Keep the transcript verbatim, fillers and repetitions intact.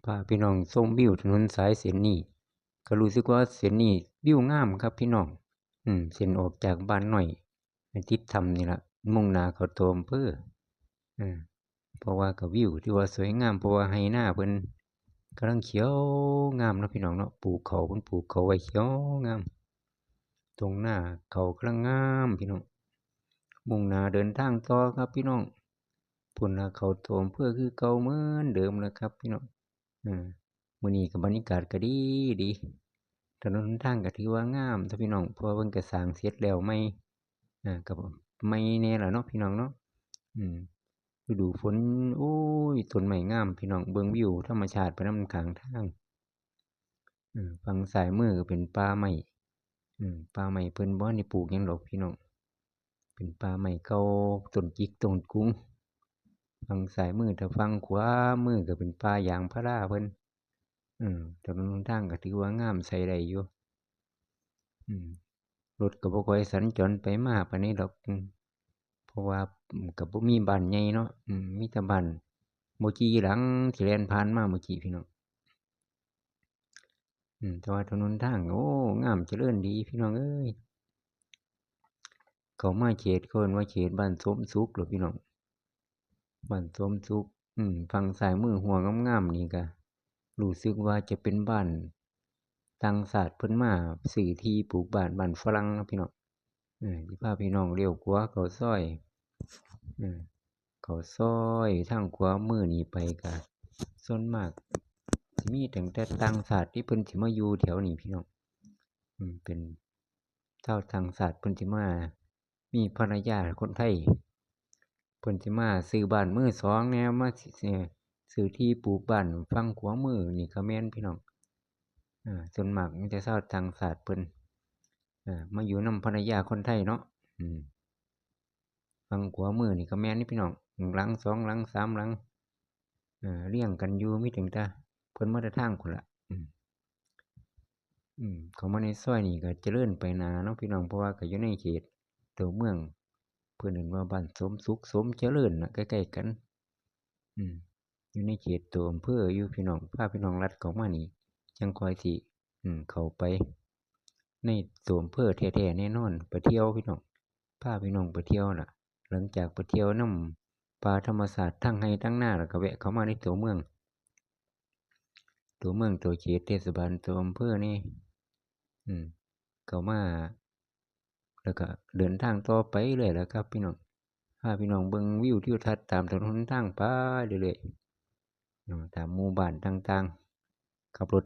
พาพี่น้องชมวิวถนนสายเส้นนี้ ก็รู้สึกว่าเส้นนี้วิวงามครับพี่น้อง อืม เส้นออกจากบ้านน้อย ติดถ้ำนี่ละ มุ่งหน้าเข้าตัวอำเภอ อืม เพราะว่าก็วิวที่ว่าสวยงาม เพราะว่าไฮ่นาเพิ่นกำลังเขียวงามเนาะพี่น้องเนาะ ปลูกเขาว เพิ่นปลูกเขาวไว้เขียวงาม ตรงหน้าเขากำลังงามพี่น้อง มุ่งหน้าเดินทางต่อครับพี่น้อง พุ้นละเข้าตัวอำเภอคือเก่าเหมือนเดิมแล้วครับพี่น้อง อ่า มื้อนี้ก็บรรยากาศก็ดีดี ถนนหนทางก็ถือว่างามเนาะพี่น้อง เพราะว่าเพิ่นก็สร้างเสร็จแล้วใหม่ อ่า ก็ใหม่แน่ล่ะเนาะพี่น้องเนาะ อืม ฤดูฝน โอ้ย ต้นไม้งามพี่น้อง เบิ่งวิวธรรมชาติไปนำข้างทาง อืม ฝั่งซ้ายมือก็เป็นป่าไม้ อืม ป่าไม้เพิ่นบ่ทันได้ปลูกหยังดอกพี่น้อง เป็นป่าไม้เก่า ต้นจิกต้นกุง ฝั่งซ้ายมือ ถ้าฝั่งขวามือก็เป็นป่ายางพาราเพิ่น อืม ถนนหนทางก็ถือว่างามใช้ได้อยู่ อืม รถก็บ่ค่อยสัญจรไปมาปานนี้ดอก อืม เพราะว่า อืม ก็บ่มีบ้านใหญ่เนาะ อืม มีแต่บ้านบ่กี่หลังที่แล่นผ่านมาเมื่อกี้พี่น้อง อืม แต่ว่าถนนทาง โอ้ งามเจริญดีพี่น้องเอ้ย เข้ามาเขต เขาเอิ้นว่าเขตบ้านสมสุขเหรอพี่น้อง บ้านสมสุข อืม ฝั่งซ้ายมือหัวงามๆนี่ก็รู้สึกว่าจะเป็นบ้านต่างชาติเพิ่นมาซื้อที่ปลูกบ้าน บ้านฝรั่งเนาะพี่น้อง เออ สิพาพี่น้องเลี้ยวขวาเข้าซอย เออ เข้าซอยทางขวามือนี่ไปก็ ส่วนมากสิมีตั้งแต่ต่างชาติที่เพิ่นสิมาอยู่แถวนี้พี่น้อง อืม เป็นชาวต่างชาติเพิ่นสิมา มีภรรยาคนไทย เพิ่นสิมาซื้อบ้านมือสองแหน่ มาสิ เอ่อ ซื้อที่ปลูกบ้านฝั่งขวามือนี่ก็แม่นพี่น้อง อ่า ส่วนมากมีแต่ชาวต่างชาติเพิ่น อ่า มาอยู่นำภรรยาคนไทยเนาะ อืม ฝั่งขวามือนี่ก็แม่นนี่พี่น้อง หลังสองหลังสามหลัง อ่า เรียงกันอยู่ มีตั้งแต่เพิ่นมาแต่ทางพุ้นละ อืม อืม เข้ามาในซอยนี่ก็เจริญไปหน้าเนาะพี่น้อง เพราะว่าก็อยู่ในเขตตัวเมือง เพิ่นเอิ้นว่าบ้านสมสุข สมเจริญน่ะ ใกล้ๆกัน อืม อยู่ในเขตตัวอำเภออยู่พี่น้อง พาพี่น้องลัดเข้ามานี่ จั่งค่อยสิ อืม เข้าไปในตัวอำเภอแท้ๆแน่นอน ไปเที่ยวพี่น้อง พาพี่น้องไปเที่ยวน่ะ หลังจากไปเที่ยวนำป่าธรรมชาติทั้งไฮ่ทั้งนา แล้วก็แวะเข้ามาในตัวเมือง ตัวเมือง ตัวเขตเทศบาล ตัวอำเภอนี่ อืม เข้ามา แล้วก็เดินทางต่อไปเรื่อยแหละครับพี่น้อง พาพี่น้องเบิ่งวิวทิวทัศน์ตามถนนหนทางไปเรื่อยๆ เนาะ ตามหมู่บ้านต่างๆ ขับรถ